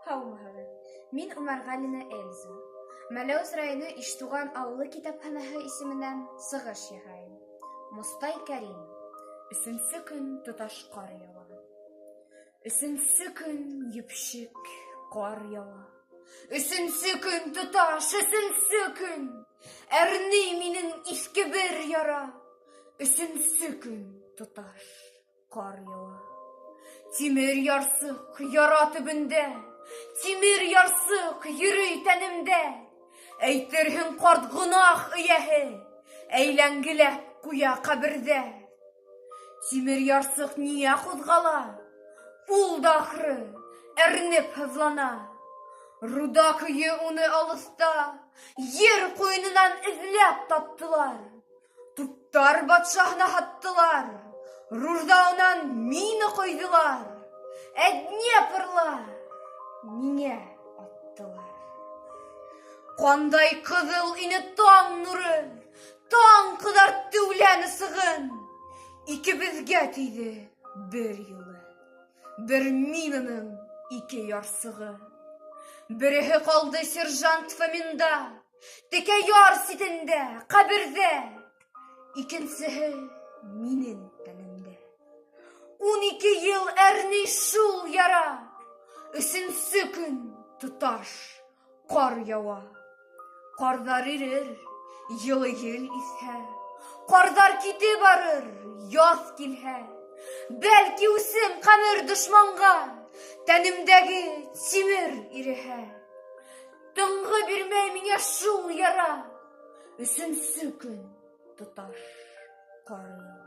Һаумыһығыҙ! Мин Умарғалина Эльза. Мәләүез районы Иштуған ауылы китапханаһы исеменән сығыш яһайым. Мостай Кәрим. Өсөнсө көн тоташ ҡар яуа. Өсөнсө көн епшек ҡар яуа. Өсөнсө көн тоташ, өсөнсө көн. Әрни минең иҫке бер яра. Өсөнсө көн тоташ ҡар яуа. Тимер ярсыҡ яра төбөндә, Тимер ярсыҡ йөрөй тәнемдә. Әйтерһең ҡарт гонаһ эйәһе, Әйләнгеләп ҡуя ҡәберҙә. Тимер ярсыҡ ниңә ҡуҙғала? Ул да ахры әрнеп һыҙлана. Руда көйө уны алыҫта Ер ҡуйынынан эҙләп таптылар. Туптар батшаһына һаттылар, Рурҙауынан мина ҡойҙолар, Ә Днепрла миңә аттылар. Ҡандай ҡыҙыл ине таң нуры, Таң ҡыҙартты үлән ысығын, Икебеҙгә тейҙе бер юлы, Бер минаның ике ярсығы. Береһе ҡалды сержант Фоминда, Текә яр ситендә, ҡәберҙә. Икенсеһе минең тәнемдә. 12 йыл әрни шул яра. Өсөнсө көн тоташ ҡар яуа. Ҡарҙар ирер, йылы ел иҫһә. Ҡарҙар китеп барыр, яҙ килһә. Бәлки үсем ҡәмер дошманға, тәнемдәге тимер иреһә. Тынғы бирмәй миңә шул яра. Өсөнсө көн тоташ ҡар яуа.